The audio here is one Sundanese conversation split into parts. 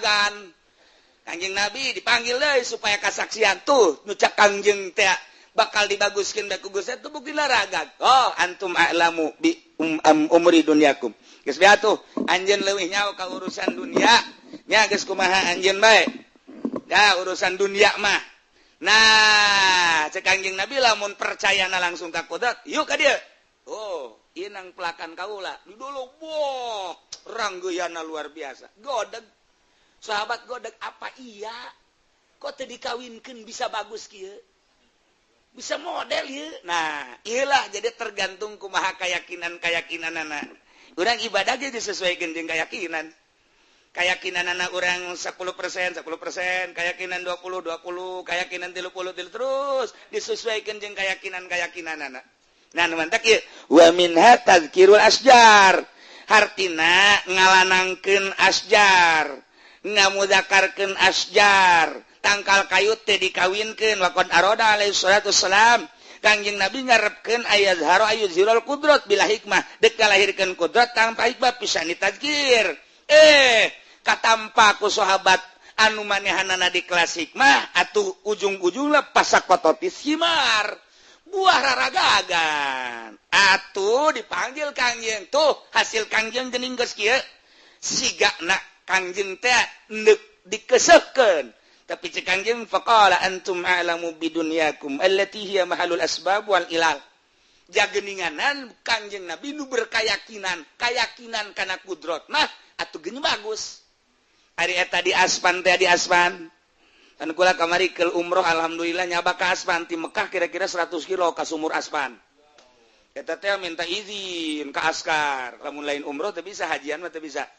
Raragagan. Kangjeng Nabi dipanggil deui supaya kasaksian tuh nu cak Kangjeng teh bakal dibaguskeun da ku Gusti tuh bukti raragag. Oh, antum a'lamu bi umri dunyakum. Geus bae atuh, anjeun leuwih nyaho ka urusan dunia. Nya geus kumaha anjeun bae. Ya urusan dunia mah. Nah, cek Kangjeng Nabi lamun percayana langsung ka kudrat, yuk ka dieu. Oh, inang pelakan kaula di dulu, wah, ranggeuyanna luar biasa. Godeg. Sahabat godeg, apa iya? Kok teu dikawinkeun bisa bagus kieu? Bisa model ieu. Nah, iyalah, jadi tergantung kumaha keyakinan-keyakinanana. Urang ibadah ge disesuaikan jeung keyakinan. Keyakinan anak orang 10%, 10%, keyakinan 20, 20, keyakinan 30, 30, terus disesuaikan jeung keyakinan-keyakinan anak. Nah, nu mantak ieu wa minha tadzkirul asjar. Hartina ngalanangkeun asjar, ngamuzakarkeun asjar, tangkal kayu teh dikawinkeun. Waqad arada alaihi salatu wassalam, Kangjeng Nabi ngarepkeun ayazharo ayuzhirul qudrat bila hikmah, dek ngalahirkeun kudrat tanpa hikmah pisan ditadzkir. Katampa ku sahabat anu manehanana di kelas hikmah atuh ujung-ujungna pasakototis himar, buah raragagan. Atuh dipanggil Kangjeng, tuh hasil Kangjeng geuning geus kieu, sigana Kangjeng teh neuk dikeuseukeun. Tapi cek Kangjeng, faqala antum a'lamu bidunyakum allati hiya mahalul asbab wal ilal. Jageninganan Kangjeng Nabi nu berkeyakinan, keyakinan kana kudrat mah atuh geuning bagus. Ari eta di Aspan teh, di Aspan kan kula kamari ke umroh, alhamdulillah nyaba ka Aspan. Ti Mekah kira-kira 100 kilo ka sumur Aspan eta teh minta izin ke askar, lamun lain umroh teu bisa, hajian mah teu bisa.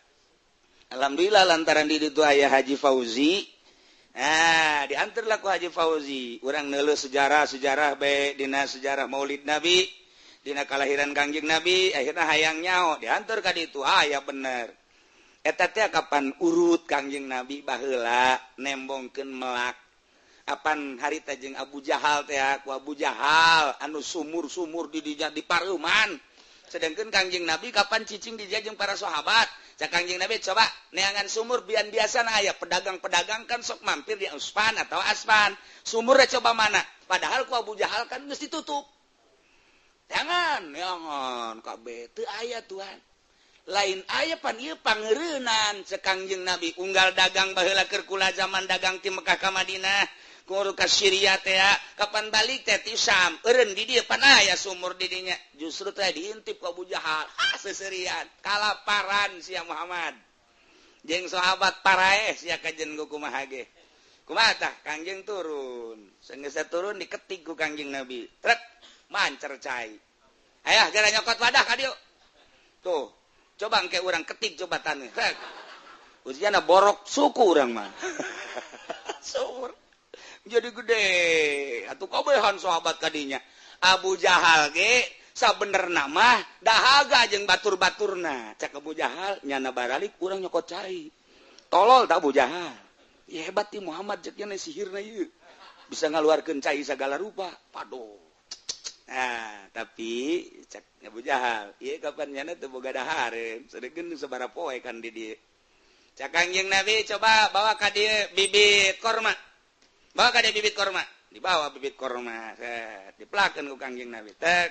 Alhamdulillah lantaran di ditu aya Haji Fauzi. Nah, diantarlah ku Haji Fauzi urang neuleuh sejarah-sejarah bae dina sejarah Maulid Nabi, dina kalahiran Kangjeng Nabi. Akhirnya hayang nyaho, diantar ka ditu, aya bener eta teh kapan urut Kangjeng Nabi baheula nembongkeun melak apan harita jeung Abu Jahal teh, ku Abu Jahal anu sumur-sumur di dinya di pareuman, sedangkan Kangjeng Nabi kapan cicing di dia jeung para sahabat. Cak Kangjeng Nabi, coba neangan sumur bian biasa aya pedagang-pedagang kan sok mampir di Uspan atau Aspan, sumurnya coba mana, padahal ku Abu Jahal kan geus ditutup. Jangan jangan kabeh teu aya, Tuhan lain aya pan ieu pangeureunan. Cek Kangjeng Nabi, unggal dagang baheula keur kula zaman dagang ti Mekah ka Madinah kur ka Syria teh, kapan balik teh ti Syam eureun di dieu, pan aya sumur di dinya. Justru teh diintip ku Abu Jahal, ah, seserian kalaparan sia Muhammad jeung sahabat, paraeh sia kajen ku kumaha ge. Kumaha tah Kangjeng turun, sanggeus turun diketik ku Kangjeng Nabi, trek mancer cai. Ayah gara nyokot wadah ka dieu tuh, coba engke urang ketik, coba taneuh rek ujiana borok suku urang mah, sumur jadi gede atuh. Kabehan sahabat kadinya. Abu Jahal ge sabenerna mah dahaga jeung batur-baturna. Cak Abu Jahal, nyana baralik urang nyokot cai. Tolol tak Abu Jahal ya, hebat ti Muhammad, cek nya sihirna ieu bisa ngaluarkeun cai segala rupa. Paduh. Nah, tapi cek Abu Jahal ieu kapan nyana teu boga dahareun, sedengkeun sabaraha poe kan di dieu. Cak Kangjeng Nabi, coba bawa ka dieu bibit korma, bawa ka dieu bibit korma. Dibawa bibit korma, set dipelakeun ku Kangjeng Nabi, tek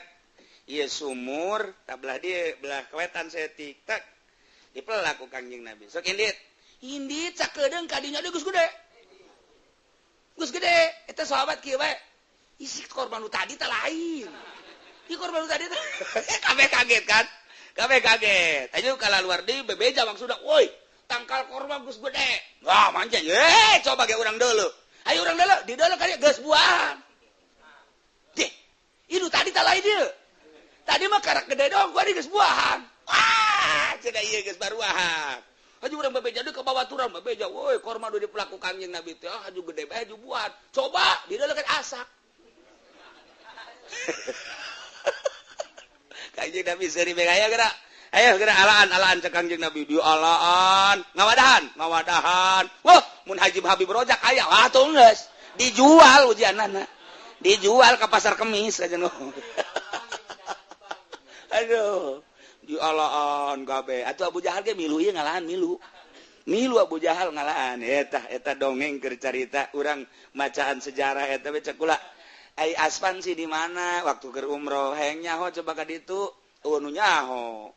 ieu sumur tak belah dieu, belah kewetan setik, tek dipelak ku Kangjeng Nabi. Sok indit indit, sakedeung kadinya deui geus gede, geus gede. Eta sahabat kieu bae, isi korban nu tadi teh lain, ieu korban nu tadi teh. Kabeh kaget kan, kabeh kaget. Ayo kala luar deui bebeja maksudna, woi, tangkal korban geus gede. Wah, manja eh, coba ge urang deuleu, ayo urang deuleu. Di deuleu kali geus buahan deh. Ieu tadi teh lain ieu, tadi mah karak gede dong, gua geus buahan. Wah, cenah ieu geus baruahan. Haju urang bebeja deui ka babaturan, bebeja, woi, korma nu dipelaku Kangjeng Nabi teh, ah, haju gede bae, haju buahan. Coba di deuleu kan asak. Kangjeng Nabi seuri bae, aya geura. Ayo geura alaan alaan, cek Kangjeng Nabi di alaan, ngawadahan, ngawadahan. Wah, mun Haji Habib Rojak aya, wah tuh geus dijual ujianana. Dijual ke pasar Kemis aja. Aduh, di alaan kabeh. Atuh Abu Jahal ge milu ieu ngalahan milu. Milu Abu Jahal ngalaan eta eta dongeng keur carita urang macaan sejarah eta we cek kula. Ai Aspan sih di mana waktu keur umroh hayang nyaho coba ka ditu eueuh nu nyaho.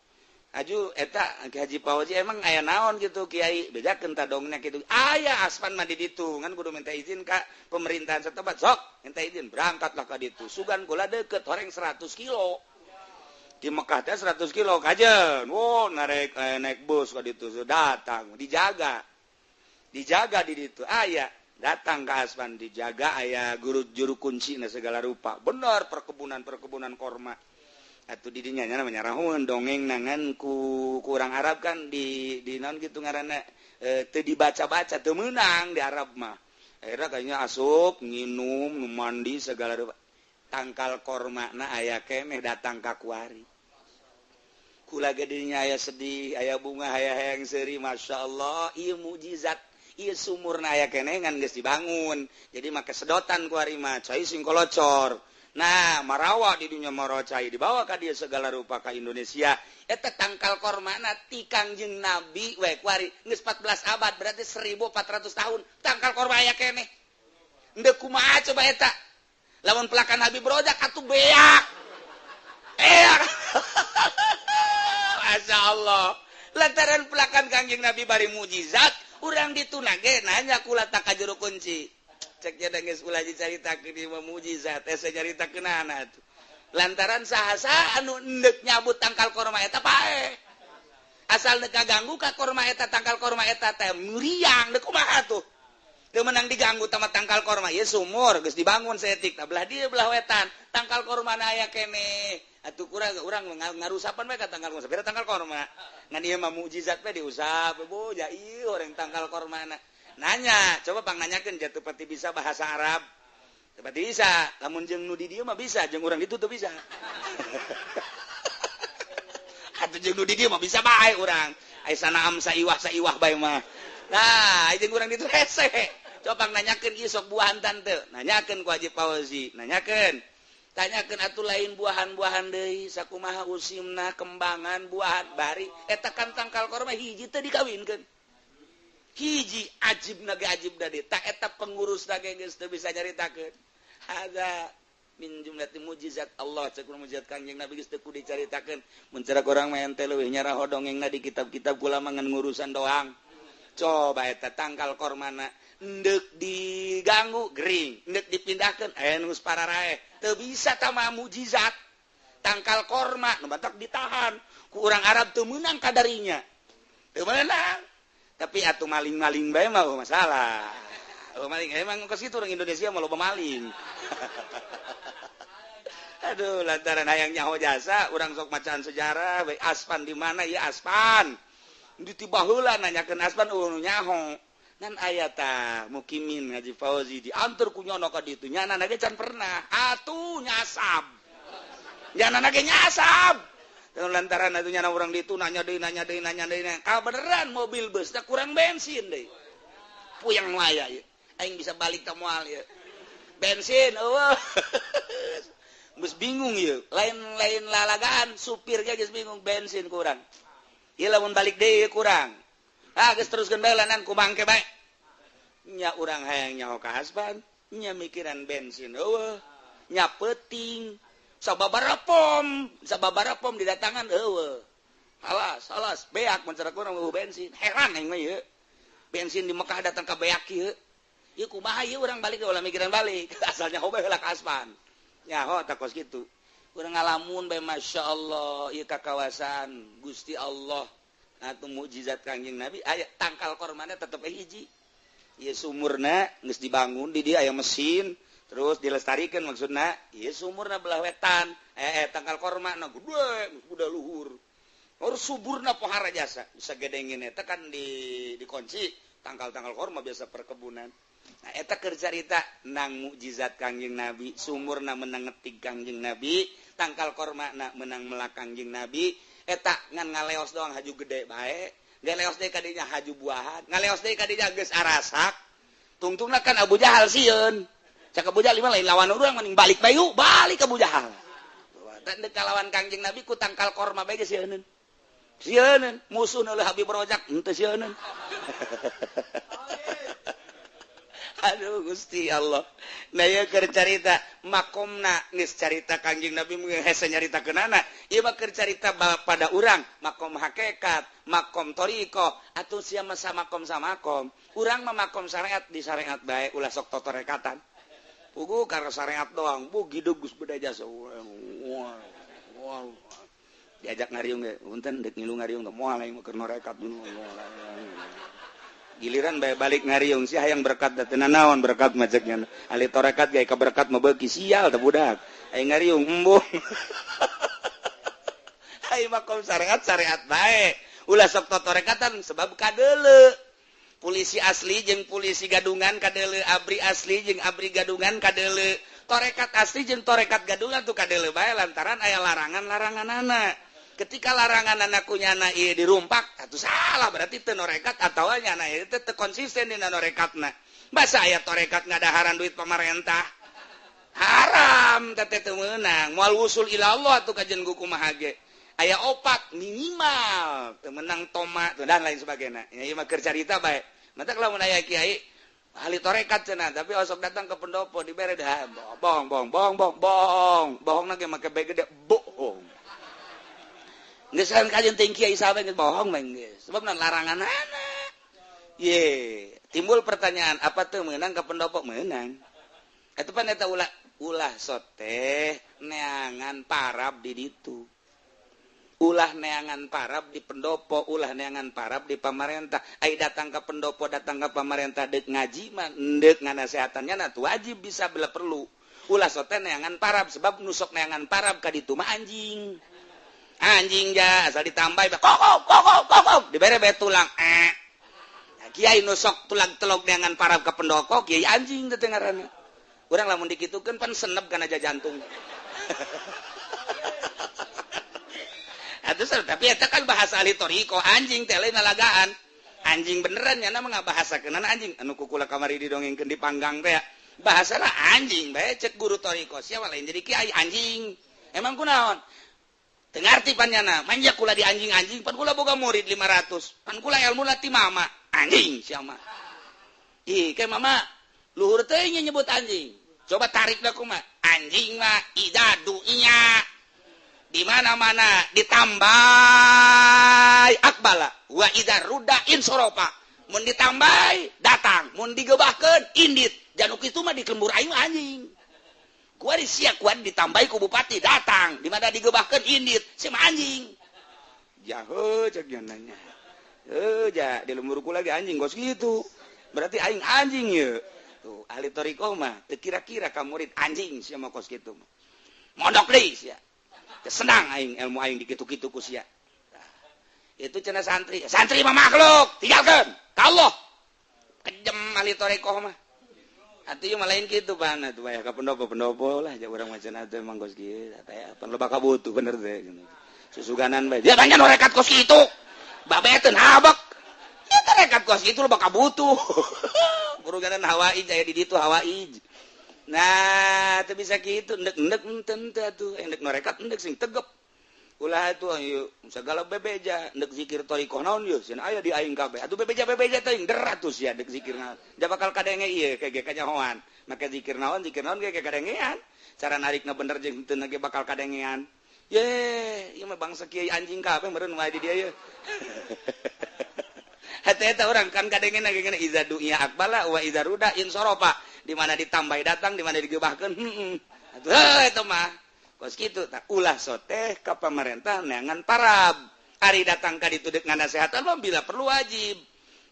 Aju eta Ki Haji Fauzi emang aya naon gitu kiai bejakeun ta dongengna kitu. Aya Aspan mah di ditu ngan kudu minta izin ka pemerintahan setempat sok minta izin berangkatlah ka ditu. Sugan kula deket horeng 100 kilo. Di Mekah teh 100 kilo kajen. Wow, naik naik bus ka ditu datang dijaga. Dijaga di ditu. Aya datang ke Aspan dijaga aya guru juru kunci na segala rupa. Bener perkebunan-perkebunan korma. Atuh di dinya nya namanya rahun dongeng nangan ku kurang Arab kan di naon gitu ngaranna teu dibaca-baca teu meunang di Arab mah. Akhirnya kayaknya asup nginum mandi segala rupa. Tangkal korma na aya keneh datang ka kuari. Kula geudinya aya sedih, aya bunga, aya hayang seuri, Masya Allah, ieu mukjizat, ieu sumurna aya keneh ngan geus dibangun. Jadi make sedotan kuari mah, cai sing kolocor. Nah, marawa di dunya marawa cai dibawa ka dieu segala rupa ka Indonesia. Eta tangkal kormana ti Kangjeng Nabi we kuari geus 14 abad berarti 1400 tahun tangkal korma aya keneh. Endeu kumaha coba eta? Lamun pelakan Habib Rojak atuh beak. Beak. Masya Allah. Lantaran pelakan Kangjeng Nabi bari mujizat, urang dituna ge nanya kula tak ka juru kunci. Cek nya geus ulah dicaritakeun ieu mah mujizat, hese nyaritakeunana atuh. Lantaran saha-saha anu endek nyabut tangkal korma eta paeh. Asal neuk kaganggu ka korma eta tangkal korma eta teh muriang deuk kumaha tuh. Teu menang diganggu tama tangkal korma ieu sumur geus dibangun saeutik tah belah dieu belah wetan tangkal korma na aya keneh. Atuh kurang urang ngarusapan we ka tangkal korma. Beda tangkal korma. Ngan ieu mah mukjizat we diusap bu ya ieu orang tangkal kormana. Nanya, coba pang nanyakeun jatuh pati bisa bahasa Arab. Pati bisa, lamun jeung nu di dieu mah bisa, jeung urang ditu teu bisa. Atuh jeung nu di dieu mah bisa bae urang. Ai sanaam saiwah saiwah bae mah. Nah, jeung urang ditu hese. Coba pang nanyakeun ieu sok buahan tante. Nanyakeun ku Haji Fauzi, nanyakeun. Tanyakeun atuh lain buahan-buahan deui, sakumaha usimna kembangan buahan bari eta kan tangkal korma hiji teu dikawinkeun. Hiji ajib na ge ajib da tak eta pengurus na ge geus teu bisa nyaritakeun. Hadza min jumlati mujizat Allah cek mujizat Kangjeng Nabi geus teu kudu dicaritakeun. Mun cerak urang mah ente leuwih nyaraho dongengna di kitab-kitab kula mah ngan ngurusan doang. Coba eta tangkal kormana endek diganggu gering, endek dipindahkeun aya nu geus pararaeh. Teu bisa tama mujizat. Tangkal korma nu batak ditahan ku urang Arab teu meunang kadarinya. Teu meunang. Tapi atuh maling-maling bae mah masalah. Oh, maling emang ke situ orang Indonesia mah loba maling. Aduh, lantaran hayang nyaho jasa urang sok macaan sejarah we Aspan di mana ya Aspan. Di tiba heula nanyakeun Aspan eueuh nu nyaho. Ngan aya tah mukimin Haji Fauzi diantar ku nyono ka ditu nyana ge can pernah. Atuh nyasab. Nyana ge nyasab. Lantaran atuh nyana urang ditu nanya deui nanya deui nanya deui. Ah beneran mobil bus teh kurang bensin deui. Puyeng nu aya ieu. Aing bisa balik ka moal ieu. Bensin eueuh. Geus bingung ieu. Lain-lain lalagaan supirnya geus bingung bensin kurang. Ieu lamun balik deui kurang. Ah geus teruskeun bae lanan ku bangke bae. Nya urang hayang nyaho ka Aspan, nya mikiran bensin eueuh. Nya peuting. Sababaraha pom didatangan eueuh. Alas, alas, beak mun cara urang eueuh bensin. Heran aing mah ieu. Bensin di Mekah datang ka beak ieu. Ieu kumaha ieu urang balik ulah mikiran balik. Asalnya hobe heula ka Aspan. Nyaho tak kos kitu. Urang ngalamun bae Masya Allah ieu ka kawasan Gusti Allah. Atuh mukjizat Kangjeng Nabi aya tangkal kormana tetep hiji. Ieu sumurna geus dibangun di dieu aya mesin. Terus dilestarikan maksudna ieu sumurna belah wetan tangkal korma na gede udah luhur harus suburna pohara jasa bisa gedengin eta kan di dikunci tangkal-tangkal korma biasa perkebunan. Nah eta keur carita nang mukjizat Kangjeng Nabi sumurna menang ngetik Kangjeng Nabi tangkal korma na menang melak Kangjeng Nabi eta ngan ngaleos doang haju gede bae ngaleos deui kadinya haju buahan ngaleos deui kadinya geus arasak tungtungna kan Abu Jahal sieun. Cak Abu Jahal lain lawan urang mending balik bae balik Abu Jahal. Dan dek lawan Kangjeng Nabi ku tangkal korma bae geus sieun. Sieun musuh oleh Habib Rojak henteu sieun. Aduh Gusti Allah. Nah ieu keur carita makomna geus carita Kangjeng Nabi mun hese nyaritakeunana. Ieu mah keur carita pada urang makom hakikat, makom thariqah atuh sia mah samakom samakom. Urang mah makom syariat di syariat bae ulah sok totorekatan. Pugu karena syariat doang, bu gidug geus beda jasa. Diajak ngariung ge, punten deuk ngilu ngariung teh moal aing mah keur norekat dulu. Giliran bae balik ngariung sih hayang berkat da teu nanaon berkat mah cek nya. Ahli torekat ge ka berkat mah beuki sial teh budak. Aing ngariung embung. Aing makom syariat syariat bae. Ulah sok totorekatan sebab kadeuleu. Polisi asli jeung polisi gadungan kadeuleu, abri asli jeung abri gadungan kadeuleu. Torekat asli jeung torekat gadungan tuh kadeuleu bae lantaran aya larangan-laranganana. Ketika larangan anak kunyana ieu dirumpak atuh salah berarti teu norekat atawa nyana ieu teh teu konsisten dina norekatna. Basa aya torekat ngadaharan duit pamarentah. Haram teh teu meunang. Moal wusul ila Allah atuh kajen kumaha ge. Aya opat minimal teu meunang toma dan lain sebagainya. Ieu mah keur carita bae. Matak lamun aya kiai ahli torekat cenah tapi osok datang ke pendopo dibere dah bohong bohong bohong bohong bohong bohongna ge make be gede bohong. Geus kan kajen teh kiai sahabat geus bohong mah geus. Sebabna laranganana. Ye, timbul pertanyaan, apa teu meunang ka pendopo meunang? Eta pan eta ulah ulah soteh neangan parab di ditu. Ulah neangan parab di pendopo, ulah neangan parab di pamarentah. Ai datang ka pendopo, datang ka pamarentah deuk ngaji mah deuk nganasehatannya na tuh wajib bisa bila perlu. Ulah soteh neangan parab sebab nusok neangan parab ka ditu mah anjing. Anjing ja asal ditambah kokok kokok kokok dibere bae tulang Nah, kiai nusok tulang telok neangan parab ka pendopo kiai anjing teh ngaranna. Urang lamun dikitukeun pan senep kana jantung. Atuh tapi eta kan bahasa ahli thariqah anjing teh lain lalagaan. Anjing beneran nya mah ngabahasakeunana anjing anu kukula kamari didongengkeun dipanggang teh. Bahasana anjing bae cek guru thariqah sia lain jadi kiai anjing. Emang kunaon? Teu ngarti panyana, manja kula di anjing-anjing, pan kula boga murid 500, pan kula ilmu ti mama, anjing sia mah. Ih, ke mama luhur teh nyebut anjing. Coba tarik da kumaha? Anjing mah ida dunya. Di mana-mana ditambah akbala wa idza ruda insorofa. Mun ditambah datang, mun digebahkeun indit. Januk itu mah di lembur aing anjing. Kuari sia kuari ditambahi ku bupati datang, di mana digebahkeun indit, sia mah anjing. Jaho cek nanya. Ja di lemburku lagi anjing kos kitu. Berarti aing anjing ye. Tuh ahli thariqah mah teu kira-kira ka murid anjing sia mah kos kitu. Mondok deui sia. Senang aing ilmu aing dikitu-kitu ku sia. Itu cenah santri. Santri mah makhluk, tinggalkeun. Ka Allah. Kejem ahli thariqah mah. Atuh ieu mah lain kitu pan atuh aya ka pendopo-pendopo lah ja urang mah cenah teh emang kos kieu teh pan loba kabutuh bener teh. Susuganan bae. Dia banyak norekat kos kitu. Babe teu habek. Ya tarekat kos kitu loba kabutuh. Buruganan hawaij aya di ditu hawaij. Nah, teu bisa kitu endek-endek henteu atuh, endek norekat endek sing tegep. Ulah atuh ieu sagala bebeja endek zikir thariqah naon ieu cenah aya di aing kabeh. Atuh bebeja-bebeja teuing deratus ya endek zikir naon. Da bakal kadenge ieu kege kanyahoan. Make zikir naon ge kadengean. Cara narikna bener jeung henteu ge bakal kadengean. Ye, ieu mah bangsa kiai anjing kabeh meureun wae di dieu ye. Hate eta urang kan kadengena ge ngene iza dunya akbala wa iza ruda insorofa. Di mana ditambah datang, di mana digebahkeun. Heeh. Atuh eta mah kos kitu tah ulah soteh ka pamarentah neangan parab. Ari datang ka ditu deuk nganasehatan mah bila perlu wajib.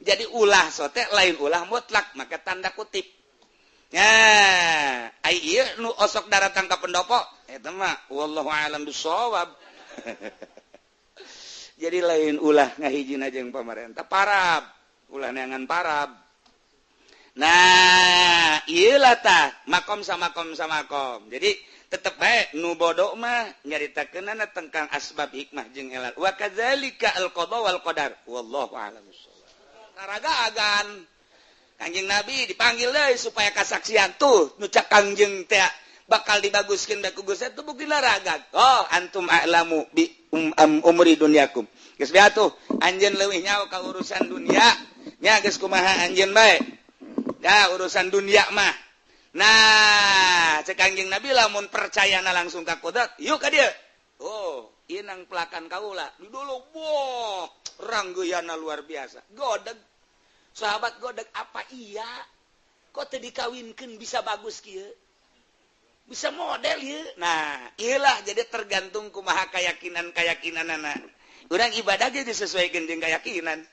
Jadi ulah soteh lain ulah mutlak, maka tanda kutip. Nah, ai ieu nu osok daratang ka pendopo eta mah wallahu alam bisawab. Jadi lain ulah ngahijina jeung pamarentah parab, ulah neangan parab. Nah, ieu tah makom sama makom. Jadi tetep bae nu bodoh mah nyaritakeunana tentang asbab hikmah jeung ilal. Wa kadzalika al-qada wal qadar. Wallahu a'lam bissawab. Karagaagan Kangjeng Nabi dipanggil deui supaya kasaksian tuh nu cak Kangjeng teh bakal dibaguskeun bae ku Gusti teh bukti laragag. Oh, antum a'lamu bi umri dunyakum. Geus beat tuh anjeun leuwih nyaho ka urusan dunia nya, geus kumaha anjeun bae ya urusan dunia mah. Nah, cek Kangjeng Nabi, lamun percayana langsung ka kudrat, yuk ka dieu. Oh, ieu nang pelakan kaula di dulu. Boh, ranggeuyanna luar biasa. Godeg sahabat, godeg, apa iya kok teu dikawinkeun bisa bagus kieu, bisa model ya? Nah, iyalah, jadi tergantung kumaha keyakinan keyakinan anak orang. Ibadah ge disesuaikan jeung keyakinan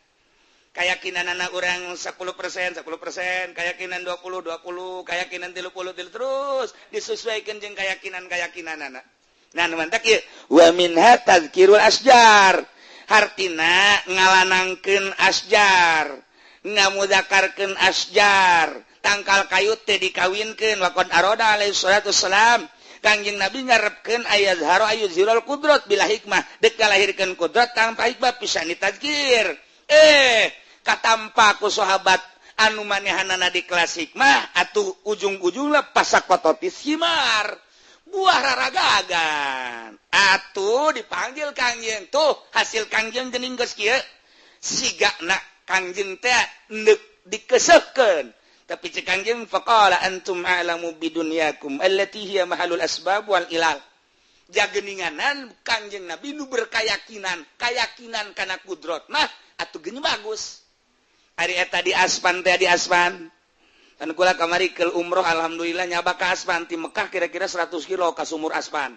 keyakinan anak orang. 10% 10%, keyakinan 20 20, keyakinan 30 terus disesuaikan jeung keyakinan keyakinan anak. Nah, mantap ya. Wa minha tadzkirul asjar, hartina ngalanangkeun asjar, ngamuzakarkeun asjar, tangkal kayu teh dikawinkeun. Waqad aroda alaihi salatu wassalam, Kangjeng Nabi ngarepkeun ayazharo ayuzhirul kudrat bila hikmah, dek ngalahirkeun kudrat tanpa hikmah bisa ditadzkir. Katampa ku sahabat anu manehanana di kelas hikmah atuh, ujung-ujungna fasakototis tsimar, buah raragagan. Atuh dipanggil Kangjeng, tuh hasil Kangjeng geuning geus kieu. Sigana Kangjeng teh endek dikesehkeun, tapi cek Kangjeng, faqala antum a'lamu bidunyakum allati hiya mahalul asbab wal ilal. Jageninganan Kangjeng Nabi nu berkeyakinan keyakinan kana kudrot mah atuh geuning bagus. Ari eta di Aspan teh, di Aspan kan kula kamari ke umroh, alhamdulillah nyaba ka Aspan. Ti Mekah kira-kira 100 kilo ka sumur Aspan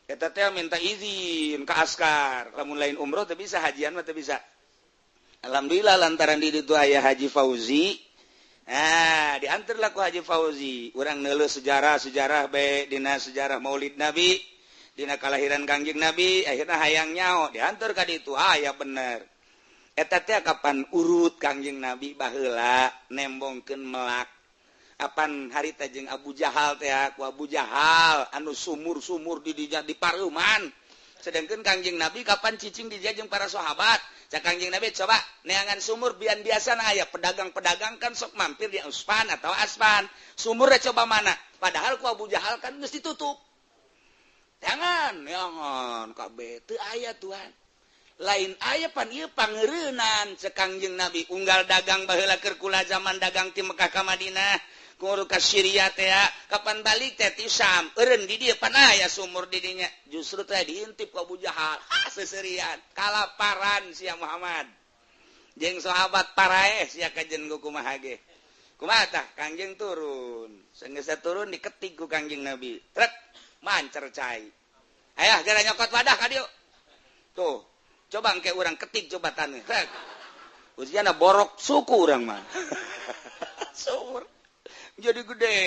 eta teh, minta izin ke askar. Lamun lain umroh teu bisa, hajian mah teu bisa. Alhamdulillah lantaran di ditu aya Haji Fauzi. Nah, diantarlah ku Haji Fauzi. Urang neuleuh sejarah-sejarah bae dina sejarah Maulid Nabi, dina kalahiran Kangjeng Nabi, akhirnya hayang nyaho, diantar ka ditu, aya bener. Eta teh kapan urut Kangjeng Nabi baheula nembongkeun melak. Apan harita jeung Abu Jahal teh, ku Abu Jahal anu sumur-sumur di dinya di pareuman. Sedangkan Kangjeng Nabi kapan cicing di dia jeung para sahabat. Cak Kangjeng Nabi, coba neangan sumur bian. Biasa aya pedagang-pedagang kan sok mampir di Uspan atau Aspan. Sumurnya coba mana? Padahal ku Abu Jahal kan geus ditutup. Jangan, jangan kabeh teu aya, Tuhan. Lain aya pan ieu pangeureunan. Cek Kangjeng Nabi, unggal dagang baheula keur kula zaman dagang ti Mekah ka Madinah, kudu ka Syria teh, kapan balik teh ti Syam eureun di dieu, pan aya sumur di dinya. Justru teh diintip ku Abu Jahal, ha, seserian kalaparan sia Muhammad jeung sahabat, paraeh sia kajen ku kumaha ge. Kumaha tah? Kangjeng turun. Sanggeus turun, diketik ku Kangjeng Nabi, trek, mancer cai. Ayah gara nyokot wadah ka dieu tuh, coba engke urang ketik, coba taneuh, trek, ujiana borok suku urang mah. Sumur jadi gede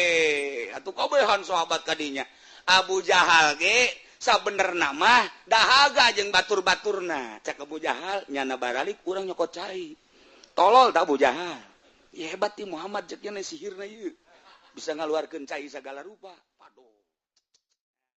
atau kabehan sahabat kadinya. Abu Jahal ge sabener nama dahaga jeung batur-baturna. Cek Abu Jahal, nyana baralik urang nyokot cai. Tolol tak Abu Jahal ya, hebat ti Muhammad, cek nya sihirna ieu bisa ngaluarkeun cai sagala rupa. Paduh.